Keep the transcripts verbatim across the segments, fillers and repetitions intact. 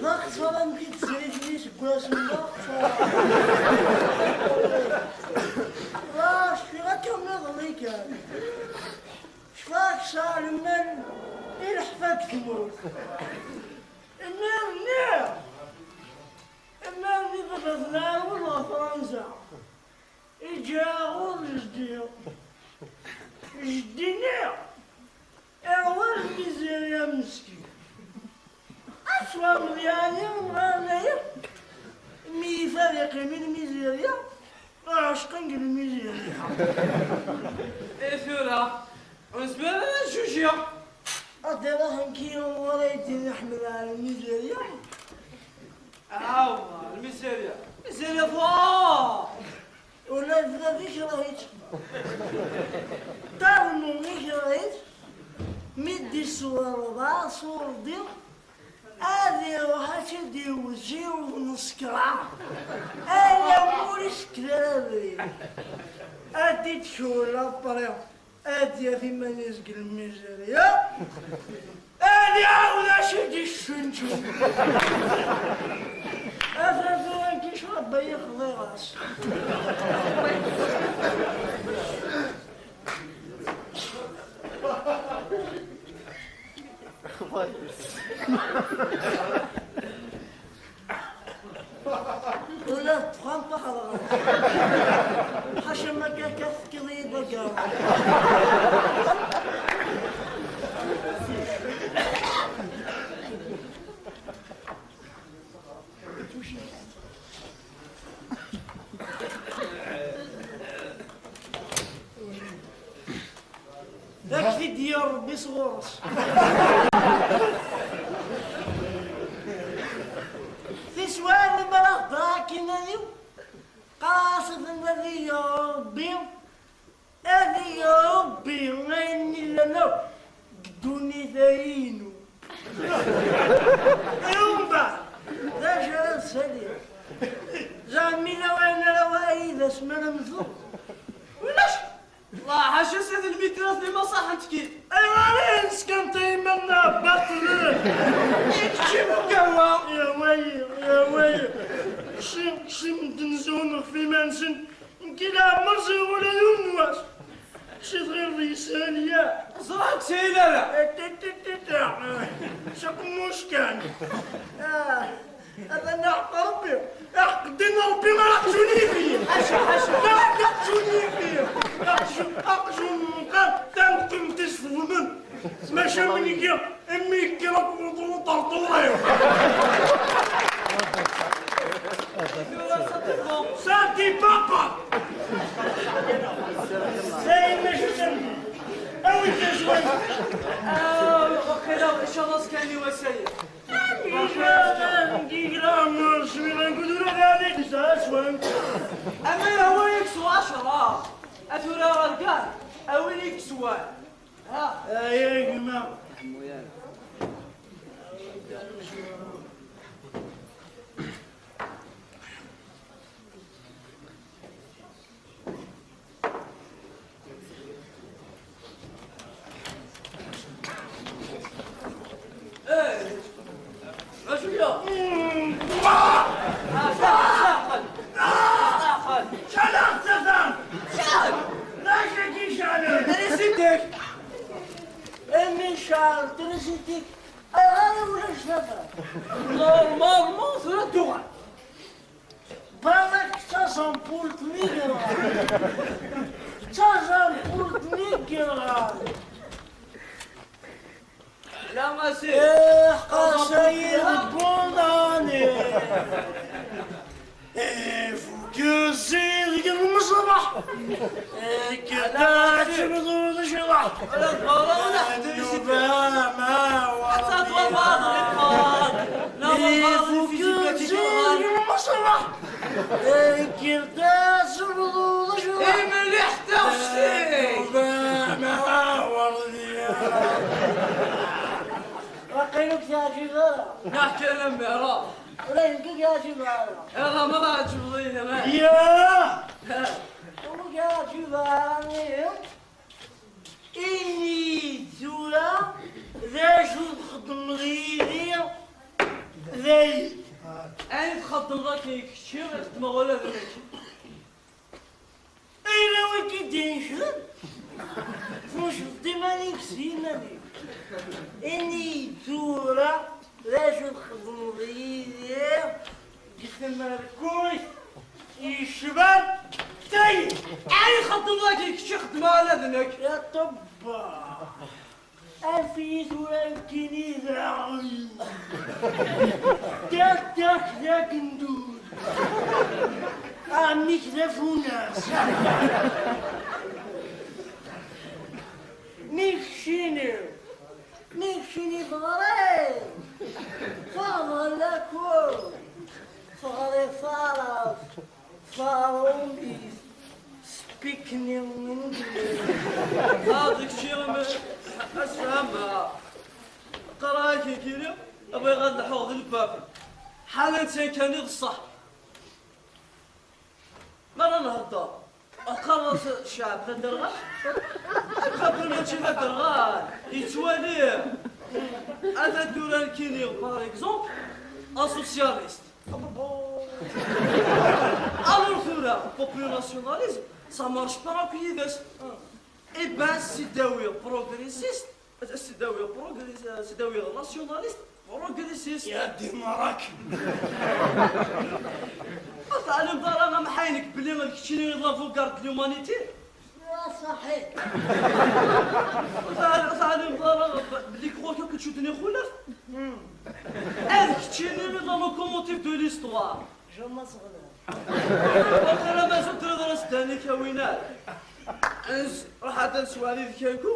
D axeṣṣar amek i d-srid-nni seg wass-nni d axeṣṣar. Wa, cfiɣ akka nniḍen kan. Cfiɣ akk sɛan lmal i leḥfa deg tmurt. Imir-nni, imir-nni baba-tneɣ iɛawed ɣer Fransa. Iǧǧa-aɣ ɣur jeddi. Jeddi-nni iɛwa lmizirya meskin. Ad tfehmeḍ yeɛni ɣer naya mi ifad iqqim i lmizirya, ɛecqen deg lmizirya. I tura, ur nezmir ara ad jujiɣ. Ad iruḥ nekki ur ara yeddin iḥemmel ar lmizirya. Aw, lmizirya. Lmizirya tura! Ula d baba ikreh-itt. Dda Ṛemḍan ikreh-itt. Mi d-iswa ṛebɛa s urdi, ad iruḥ ad tt-id-iwet yiwen n ṣekra. Ala ma ur isekket ara abrid. Ad d-itkewwel après. Ad yaf iman-is deg lmizirya, ad iɛawed acu d-icenǧu. Ata tura nekk icrab ay ixḍiɣ-as. Ula d ddexxan ṭṭaxreɣ. Ḥaca ma akka tekkiḍ-iyi-d agaṛaj. Ad k-t-id-yerr Ṛebbi sɣur-s. Tiswiɛin mi ara heddreɣ akka iman-iw, qqareɣ-as ad iyi-yerr Ṛebbi, ad iyi-yerr Ṛebbi ayen yellan akk deg ddunit-a inu. I umbeɛd, d acu ara d-saliɣ? Zeɛma yella wayen ara waɣ yid-s mi ara mmteɣ? Ulac! Ḥaca s ad lmitrat n imaṣaḥ n tkit. Ayɣer i neskanṭi iman-nneɣ baṭlen? I kečč i mugawa! Ya wayi, ya wayi. Kečči, kečči medden zun ɣef iman-nsen. Nekki leɛmer ẓriɣ ula yiwen n wass. Kečči tɣileḍ yeshel ya? Ẓriɣ ur yeshil ara. Tititita. S aqemmuc kan. Ah. Atan aḥeqq Ṛebbi, aḥeqq ddin n Ṛebbi ara aqjun yifi. Ḥaca, ḥaca. La, aqjun yifi. Aqjun, aqjun meqqar, tameqqimt-is teḍmen. Maca mi iga, imi yekker akk uṭerṭur-iw. Santi papa. Dayen mačči santi. Awi-d d acu. Ah, waqila, icalaẓ kan i wasaya. Ama yehwa-yak s ɛecṛa, a tura ɣer gar, a win i yeswan. Ha? Ay a gma. Imi ncɛel trisiti, ayɣer ulac tafat? Normalement tura tuɣal. Balak d taẓampult-nni i yerɣan. D taẓampult-nni i yerɣan. La, ma si. Iḥqas ay deg unani. Ifuk zzit deg lmeṣbaḥ. Kkret ad tebdu lecḍeḥ. Nnuba ma Ifuk zzit deg lmeṣbaḥ. Kkret ad tebdu lecḍeḥ. Imliḥ taɣect-ik. Nnuba ma werdiya. Waqil ur k-teɛǧib ara. Neḥka lemmer. Ula d nekk ur k-yeɛǧib ara. Iḍ amer ɛǧbeḍ-iyi, ma. Ya! Ur k-yeɛǧib ara, ihi? Ini-yi-d tura d acu txeddmeḍ yid-i? Kečči i xeddmeɣ ula d nekk. Ayla wagi d-inecden. Tfuceḍ-d iman-ik s yiman-ik. Ini-yi-d tura d acu txedmeḍ yid-i deg tmerkuyt yecban tayi. Ay xeddem wagi, kečči xeddmeɣ ula d nekk. Ya ṭebba. Alef-iyi tura nekkini daɣen. Dak, dak, d agendud. Ɛemmi-k d afunas. Mi keččini, mi keččini teɣriḍ. Teɣriḍ lakul. Teɣriḍ taɛrabt. Faṛumit, spikni n Unglis. Ɣaḍ kečči, asfahmeɣ. Qqareɣ-ak nekkini, bɣiɣ ad lḥuɣ d lbab. Ḥala netta kan i d ṣṣeḥ. Mi ara nhedder, qqareɣ-as ccɛeb d aderɣal. Lbab mačči d aderɣal, yettwali. Ata tura nekkini, par exemple, asocialist. Alors tura, populationnalisme, ça marche pas akk yid-s. Eh ben, sidawi progressiste, sidawi progress-, sidawi nationaliste, progressiste. Ya Dimarak. Ma teɛlimeḍ ara amḥay-inek belli d keččini i d l'avant-garde de l'humanité? Wa ṣaḥi. Teɛlimeḍ ara belli kɣur-k akk ččuten ixulaf? Ad keččini la locomotive de l'histoire. Jama seɣla. Waqila mazal tura d aras dani kawina. Ens, ruḥ ad nswari d kaku.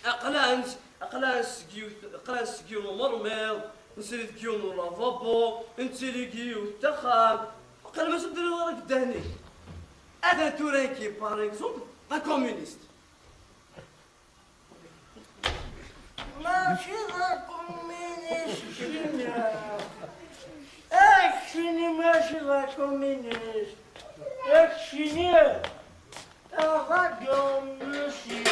Aqla-ns, aqla-ns seg yiwet, aqla-ns seg yiwen umermiḍ, nsri deg yiwen ulavabo, nttili deg yiwet taxxamt. Waqila mazal tura d aras dani. Atan tura nekki, par exemple, d akomunist. Mačči d akuminist keččini. Keččini mačči d akuminist. Keččini d agromusyu.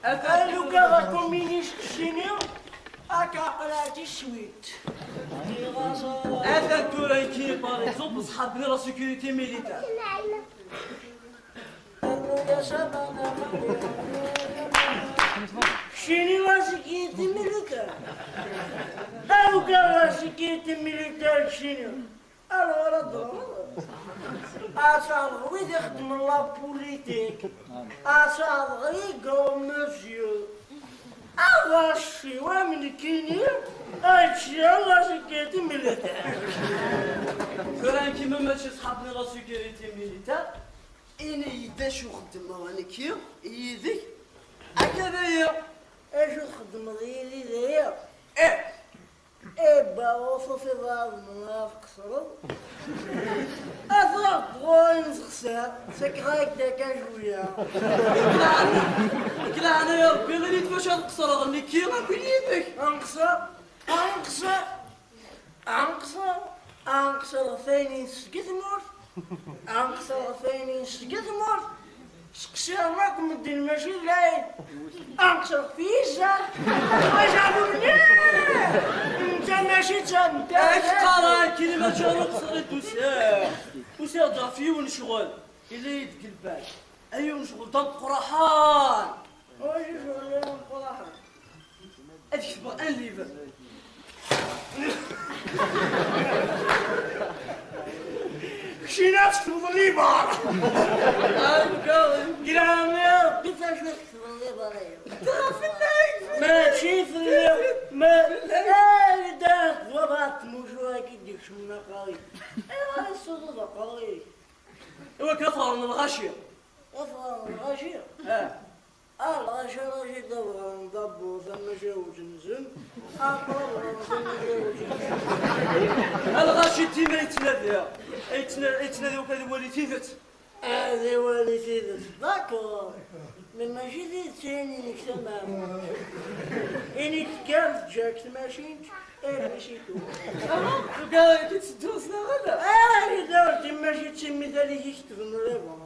Atan lukan d akuminist keččini, ad k-ɛeqleɣ di suite. Atan tura nekkini, par exemple, ṣṣḥab-nni la sécurité militaire. Keččini la sécurité militaire. Alukan la sécurité militaire keččini. Alors, ad d-, ad teɛreḍ wid ixeddmen la politique. Ad teɛreḍ les grands messieurs. Awa cci, wa m nekkini, ad ččiɣ la sécurité militaire. Tura nekki ma mačči ṣṣḥab-nni la sécurité militaire, ini-yi-d acu xeddmeɣ nekki yid-k akka d aya. Acu txeddmeḍ yid-i d aya? Eh! Eh, ba, ur tufiḍ ara d ma tqeṣreḍ. Ata ɣur-i nzexser, sakeɣ-ak-d akka cwiya. Deg leɛnaya Rebbi, ini-d bac ad qeṣreɣ nekki akk yid-k. Anqeṣer, anqeṣer, anqeṣer, anqeṣer ɣef ayen i nsegg i tmurt. Anqeṣer ɣef ayen i nsegg i tmurt. Seqsiɣ akk medden mačči d lɛid. Anqeṣer ɣef yizan. Ajalu mliḥ. Netta mačči d ta, netta. Ak qqareɣ akkin mačči ur qeṣṣer i d-usiɣ. Usiɣ-d ɣef yiwen ccɣel. Yella-yi-d deg lbal. Ay yiwen ccɣel d ameqqraḥan. Ur ccɣel d ameqqraḥan. Ad ketbeɣ un livre. Keččini ad tketbeḍ libar. Gra-, gra-, ɣef acu ad ketbeḍ libar-agi? Mačči fell-i, ma, ay, da, d baba n tmucuha-agi d-ikecmen aqerri. Ayɣer i tessutureḍ aqerri-k? Iwakken ad ferren lɣaci. Ad ferren lɣaci? Ah. Ah, lɣaci, lɣaci, d abɣan, d abbu, tamacahut-nsen. Ah, d abɣan, tamacahut-nsen. A lɣaci dima yettnadi, yettna-, yettnadi akk ad iwali tidet. Ad iwali tidet, d'accord. Mais mačči tidet ayen-inek tameɛmut. Ini-d kan teǧǧa-k tmacint, et puis c'est tout. Ah, donc, euh, ki tetteddu s naɣel? Ah, yella, d timmaci d timmital i k-iketben liber.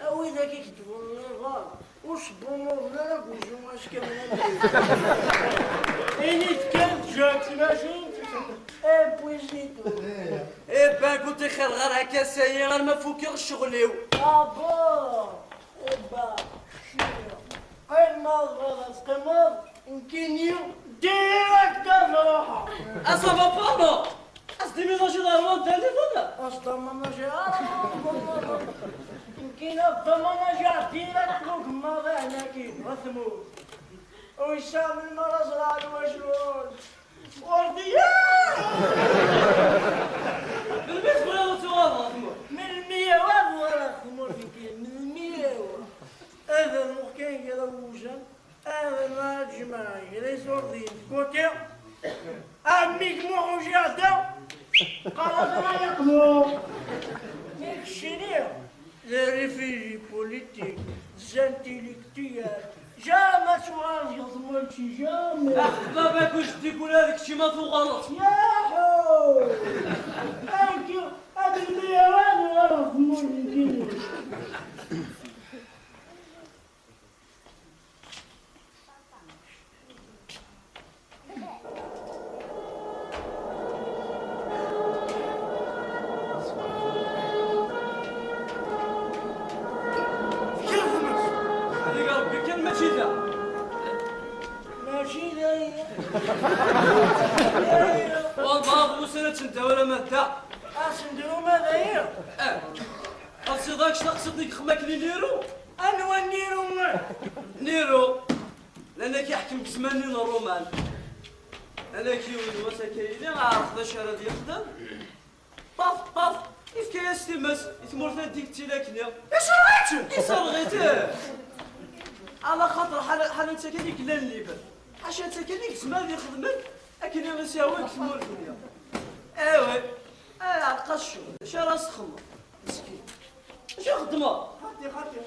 A widak i iketben liber, ur sbumuḍen ara deg uzu ass kamel am. Ini-d kan teǧǧa-k tmacint, et Ur ṭixxir ɣer akka s-ayi arma fukeɣ ccɣel-iw. Abo! Ebba, keččini. Qqim ma tebɣiḍ ad teqqimeḍ, nekkini direct ad ruḥeɣ. Ah, ça va pas, non? Ad s-déménager ɣer wanda nniḍen? Ad s-déménager ara. Nekkini ad déménager direct deg ugemmaḍ ahnaki, ɣer tmurt. Ur yesɛi melmi ara ẓreɣ lwacul. Ur d-ya! Melmi tebɣiḍ ad tuɣaleḍ ɣer tmurt? Melmi ara uɣaleɣ ɣer tmurt nekkini, melmi ara. Ad rnuɣ kan kra n wussan, ad rnuɣ ad jemɛeɣ kra iṣurdiyen de côté. Ami Muḥ Ujiɛda, qqareɣ-as ara yeqmu. Mi keččini, les réfugiés politiques, les intellectuels, jamais ad tuɣaleḍ ɣer tmurt, jamais. Ah, baba-k u jeddi-k ula d kečči ma tuɣaleḍ. Yaḥu! Amek ad lmiyawa ad uɣaleɣ ɣer tmurt nekkini? Ḥadig Rebbi kan, mačči da. Mačči da. Wallah, bu sena tendawra ma da. Asendru ma da. Eh. Ad siḍak taqsiṭ-ik xmakken i Niru? Anwa Niru? Niru. Llan-ak iḥkem deg zzman-nni n Ṛuman. Llan-ak yiwen wass akka yili, ɛreq d acu ara d-yexdem. Ṭaf, ṭaf, yefka-yas times i tmurt anda i yettili akkenni. Iserɣ-itt! Iserɣ-itt, ih! Ala xaṭer ḥala, ḥala netta kan i yellan libre. Ḥaca netta kan i yezmer ad ixedmen akken i s-yehwa deg tmurt-nni. Awi, ɛreq-as ccɣel, d acu ara s-txedmeḍ? Meskin. Acu xeddmeɣ? Xaṭi, xaṭi.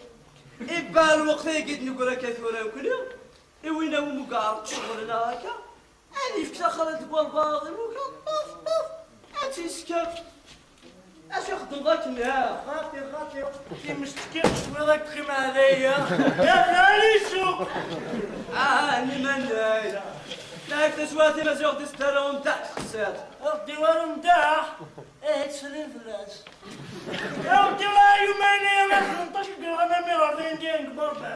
Ibba lweqt-agi d-neggra akka tura nekkni, i win awi mugaɛreḍ ccɣel neɣ akka, ad yefk taxalalt deg walbaɛḍ imuga, ṭaf, ṭaf, ad tt-yeskef. Acu xeddmeḍ akken, ha? Xaṭi, xaṭi. Times tekkiḍ cwiḍ ad teqqim ɛdaya. Yerna li ssuq. Ah, niman-ay. Nɛif taswiɛt-im ad yuɣ-d iseddarew mdaḥ txessiḍ. Ur d-iwar umdaḥ. Eh, ttsellim fell-as. Awdi la yuman-aya ma txenṭac deg uɣanami ɣer d-indian deg Berbera.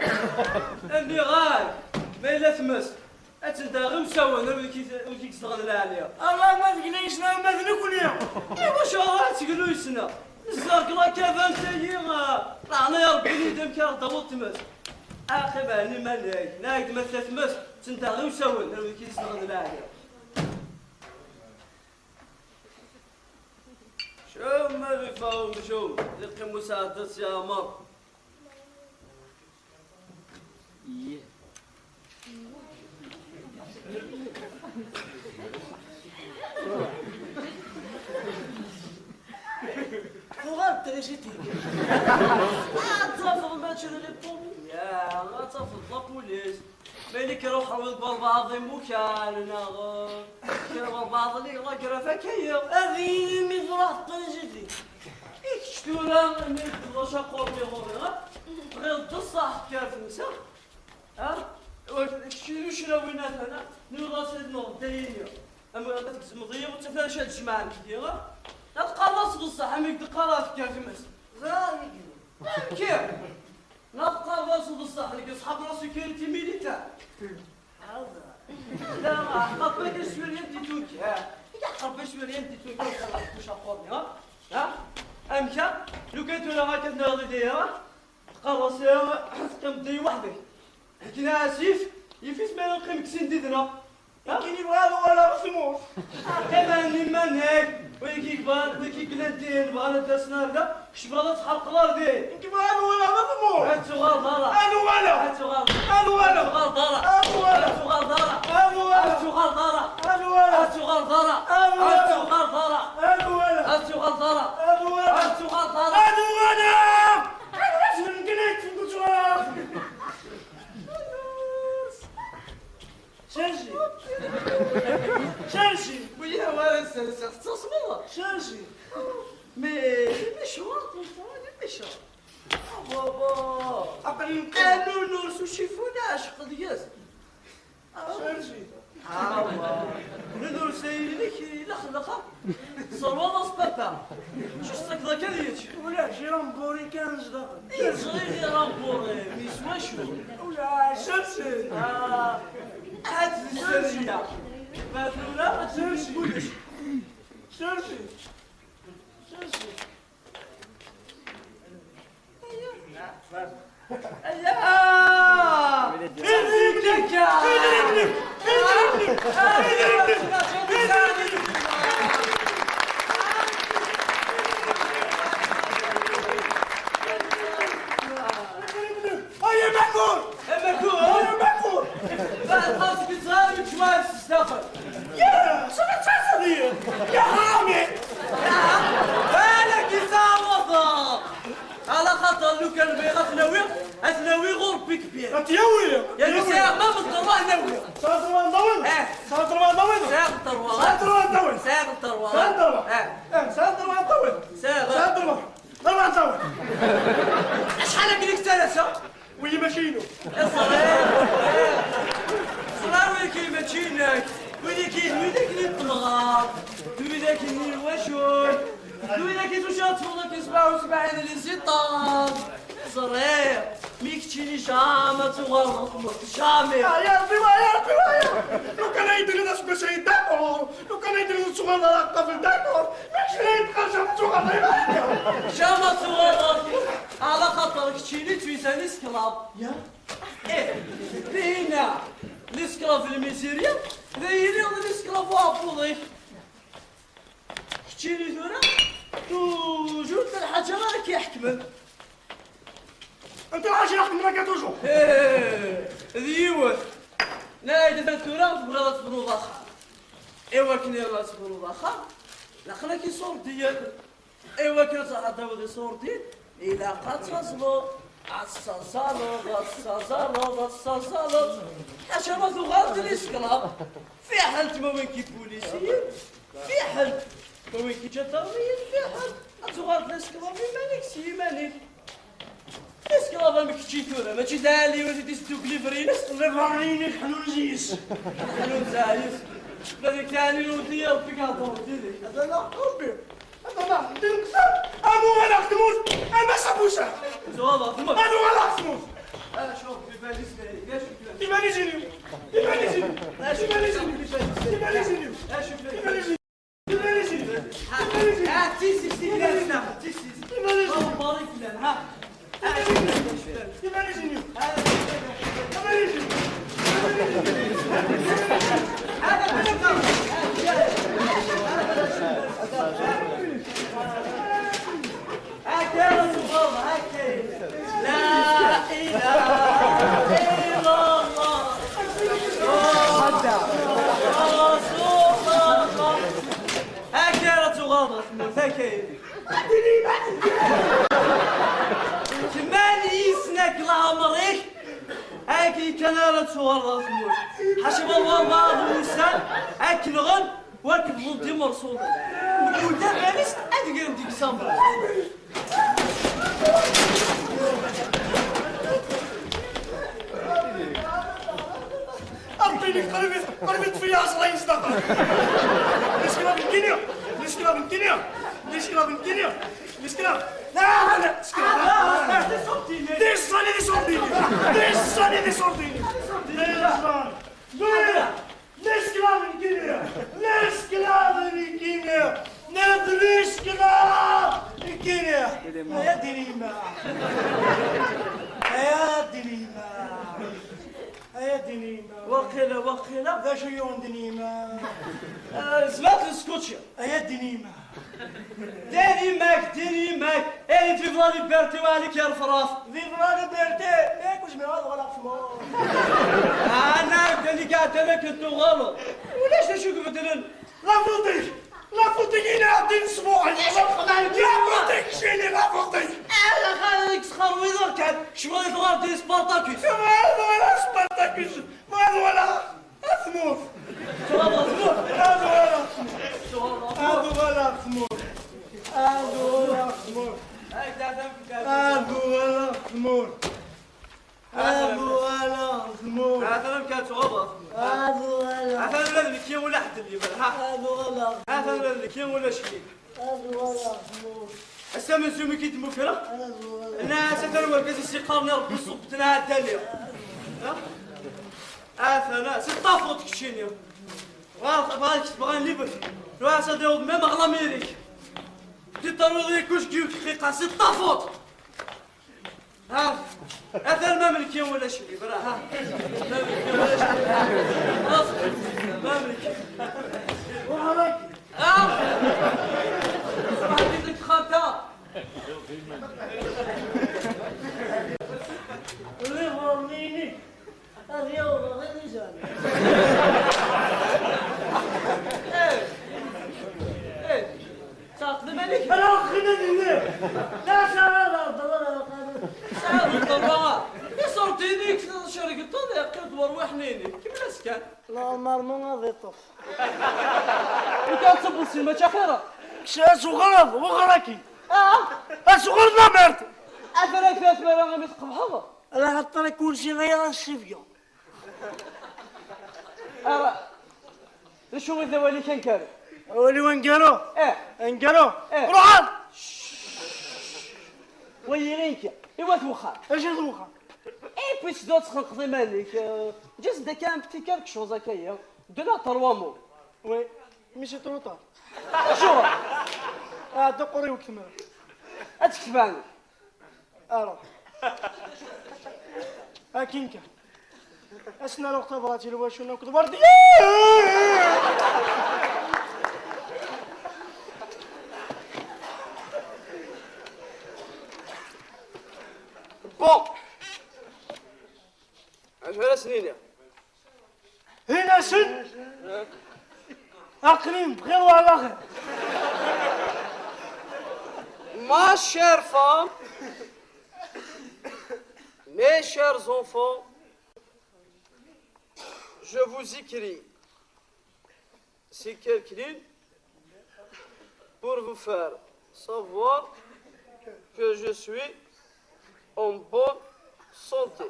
Amiɣal, ma yella tmes, ad tendeɣ imsawen, ar wid i k-, wid i izedɣen lɛali. Allah ma tegla yesna ama d nekkni. Iwacu ara teglu yesna? Nezdeɣ deg la caverne-agi, ah, leɛnaya Rebbi, nid amek ara d-taweḍ tmes. Aqim ɛni ma nag, nag ma tella tmes, tendeɣ imsawen, ar wid i k-izedɣen lɛali. Cum ma d ifaw mcum, yeqqim usɛedda-s yeɛmer. Ih. Tuɣal trisiti. Ad tafeḍ mačči d les pompiers, ad tafeḍ la police. Ma yella kra uḥerwi deg walbaɛḍ imukan, neɣ kra walbaɛḍ-nni, la grève akka-yi. Ad yili mi truḥ trisiti. I kečč tura, mi tebḍa caqur mi ɣur-i, ha? Tɣileḍ d ṣṣeḥ tekker temsa? Ha? Kečč d ucrawin atan, ha? Nwiɣ-as ad nɣedda yini. Am ad tgezmeḍ-iyi, ur ttaf ara acu ad jemɛen deg-i, ha? La teqqareḍ-as d ṣṣeḥ, am i k-d-qqareɣ tekker tmes. Ẓer, amek? Neɣ teqqareḍ-as d ṣṣeḥ, nekk ṣḥab la sécurité militaire. Ḥader. La, ḥqeɣ pas que je suis rien du tout, ha? Ḥqeɣ pas que je suis rien du tout, ha? Mec aqurni, ha? Ha? Amek-a? Lukan tura akka tnaɣeḍ-iyi, ha? Teqqareḍ-as, ha? Teqqimeḍ-iyi weḥd-k. Akken asif, yif-it ma neqqim deg sin did-neɣ. Nekkini bɣiɣ ad uɣaleɣ ɣer tmurt. Aqim ɛni ma nag, wigi yebɣan, wigi yellan din, bɣan ad d-asen ar da, kečč tebɣiḍ ad tḥerqeḍ ar din. Nekk bɣiɣ ad uɣaleɣ ɣer tmurt. Ad tuɣaleḍ ara. Ad uɣaleɣ. Ad tuɣaleḍ. Ad uɣaleɣ. Ad tuɣaleḍ ara. Ad uɣaleɣ. Ad tuɣaleḍ ara. Ad uɣaleɣ. Ad tuɣaleḍ ara. Ad uɣaleɣ. Ad tuɣaleḍ ara. Ad uɣaleɣ. Ad tuɣaleḍ ara. Ad tuɣaleḍ ara. Ad tuɣaleḍ ara. Ad uɣaleɣ. Ad uɣaleɣ. Ad uɣaleɣ. Ad uɣaleɣ. Sergi! Sergi! Wali hawara serseɣ, tettasmeḍ? Sergi! Mais, mais méchant, ton frère, il est méchant. Ah, baba! Aql-i nqanun ur s ucifu neɛceq deg-s. Sergi! Awa. Nnan ur sayil-ik, ilaq, ilaq. Tesserwaḍ-as papa. Acu tettakeḍ akka ad yečč? Ulac, iramburi kan zdaxel. Yeẓri iramburi, mi s wacu? Ulac, sersi. Ah, ad d-sersi. Ma tura, ad d-sersi. Sersi. Sersi. Aya! Idrimen-im! Idrimen-im! Idrimen-im! Idrimen-im! Ay amakur! Amakur! Ay amakur! Bad xas gzar yečwa s daxel. Ya, xsara ttaṣadiya! Ya ḥarami! Ala gzar waḍa! Ala xaṭer lukan bɣiɣ ad t-nawi, ad t-nawi ɣur Big Bear. Ad t-yawi! Yernu sɛiɣ ma meḍḍer ad nawi. Sɛiɣ terwa n ṭawil? Eh. Sɛiɣ terwa n ṭawil? Sɛiɣ terwa. Sɛiɣ terwa n ṭawil? Sɛiɣ terwa. Sɛiɣ terwa. Eh. Eh, sɛiɣ terwa n ṭawil? Sɛiɣ. Sɛiɣ terwa. Terwa n ṭawil. Acḥal akken i k-ttalaseɣ? Wigi mačči inu. Ẓriɣ. Ẓriɣ wigi mačči inek. Wigi d widak n temɣer. D widak n lwacul. D widak i tucad tfuḍ akken sebɛa u sebɛin di ziṭan. Ẓriɣ. Mi keččini jamais ad tuɣaleḍ ɣer tmurt. Jamais. Ah, ya Rebbi, wa, ya Rebbi, wa, ya. Lukan ay d-tiniḍ aseggas-a d'accord. Lukan ay d-tiniḍ ur tuɣaleḍ ara ɣer ṭṭabel d'accord. Mačči d ayen tqal jamais ad tuɣaleḍ ara. Jamais ad tuɣaleḍ. Ala xaṭer keččini d tuysan isklav. Ya? Eh, dinna, lisklav n lmizirya, d ayili d lisklav uɛebbuḍ-ik. Keččini tura, toujours d lḥaǧa ara k-iḥekmen. Anta lḥaǧa i iḥekmen akka toujours? Eh, d yiwet. Nna-ak-d tura tebɣiḍ ad tebnuḍ axxam. Iwakken ad tebnuḍ axxam, laqen-ak iṣurdiyen. Iwakken ad tawiḍ iṣurdiyen, ilaq ad taẓleḍ. Ad taẓaleḍ, ad taẓaleḍ, ad taẓaleḍ. Ḥaca ma tuɣaleḍ d lisklav. Fiḥel ma win k-ibulisiyen, fiḥel ma win k-iǧadarmiyen, fiḥel ad tuɣaleḍ d lisklav iman-ik s yiman-ik. Isklav am kečči tura, mačči d aɛliwet i d-isdukkel ibriden-is. Ibriden-ik ḥnun zzi-s. Ḥnun zzi-s. Badi k-tɛni ur d-yerbi k-hḍer didi. Atan Rebbi. Atan d-nqsam. Ad uɣaleɣ tmurt. Ama s abusa. Tuɣaleḍ tmurt. Ad uɣaleɣ tmurt. Acu, iman-is, iman-is. Iman-is. Iman-is. Iman-is. Iman-is. لا إله إلا الله. رسول الله. Akka ara tuɣaleḍ ɣer tmurt, akka. Kman yisna deg leɛmer-ik, akken kan ara tuɣaleḍ ɣer tmurt. Ḥaca ma wallah d wussan, ad k-nɣen, u ad k-bḍun d imerṣuḍen. Deg udaban-is, ad gren deg-s amur. Ṛebbi-k qrib, qrib iṭṭef-iyi ɛṣra-ines daxel. Neskraḍ nekkini, neskraḍ nekkini, neskraḍ nekkini, neskraḍ. La, la, neskraḍ. Di ṣṣani, di ṣṣani, di ṣṣani, di ṣṣani. Di ṣṣani. Nesklav nekkini! Nesklav nekkini! Nesklav nekkini! Ay ad d-tini yemma! Ay ad d-tini yemma! Ay ad d-tini yemma! Waqila, waqila. D acu yuɣen d-tini yemma? Eh, zmat n skuci. Ay ad d-tini yemma! Diri mak, diri mak, eh, vive la liberté, wa alik ya rfraf. Vive la liberté, eh, kuj mi ad ɣalaɣ tmur. Ana, dani gata mak tuɣal. Ulac d acu ibeddlen. La faute, la faute, ina din sbuḥ. La faute, kini la faute. Ala xali sxar wid kan. Kecmeɣ di tɣar di Spartacus. Ma wala Spartacus, ma wala. Asmur! Asmur! Asmur! Asmur! Asmur! Asmur! Asmur! Kien ulaḥ d-nni, ha? Ad uɣaleɣ. Ha, tara d kien ulac kien. Ad uɣaleɣ. Ass-a, mazal mi k-id-mukreɣ. Ad uɣaleɣ. Nna, ass-a, tara wergaz i s-yeqqaren i Ṛebbi ṣubbet n ɛadali. Ha? Atan, c'est ta faute keččini. Bɣiɣ, bɣiɣ, bɣiɣ libre. Nwiɣ ass-a ad yaweḍ même ɣer l'Amérique. Di ṭaruḍ i kuc kiw dqiqa, c'est ta faute. Ha, atan ma melki wala cli, bra, ha. Ma melki wala cli. Xlaṣ, ma melki. Ruḥ راكي. Ah! Ruḥ راكي ديك خالتها. اللي هو منيني. هذه يوم غير رجال. ايه. ايه. تعقد مالك؟ انا خلينا نقول. لا، شغال عبد الله، لا، قادر. شغال عبد الله. يصورتيني شركة طول يا قلت وروح نيني. كيف الاسكان؟ لا، مارمون هذا يطف. انت تصب السيما شاخيرة. شاش وغرض، وغراكي. اه. اش وغرض لا ميرد؟ افراك ثلاث مرات غادي تقبحض. على خاطر كل شيء غير الشيفيون. ارى. شو إذا ولي كان كارو؟ ولي وين كارو؟ ايه. ان كارو؟ ايه. روح عاد. ويليك. ايوا توخا. اش توخا؟ اي بيس دوت خنقضي مالك. جست داك ان بتي كالك شوز هكايا. دو لا تروا مو. وي. ماشي ترو طار. شو؟ اه، دقوري وكتمل. اتكتبان. الو. هاكينكا. اسنا لو اختبرتي الواشو ناكل وردي. Bon. اش على سنيني؟ هنا سن. اقليم بخير وعلى خير. Ma chère femme, mes chers enfants, je vous écris ces quelques lignes pour vous faire savoir que je suis en bonne santé.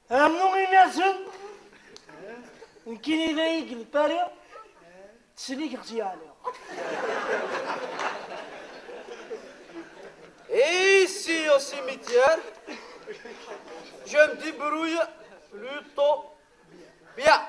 Rnu ini-asen, nekkini d ayeg n Paris, ttselligeɣ-tt yeɛni. Et ici au cimetière, je me débrouille plutôt bien.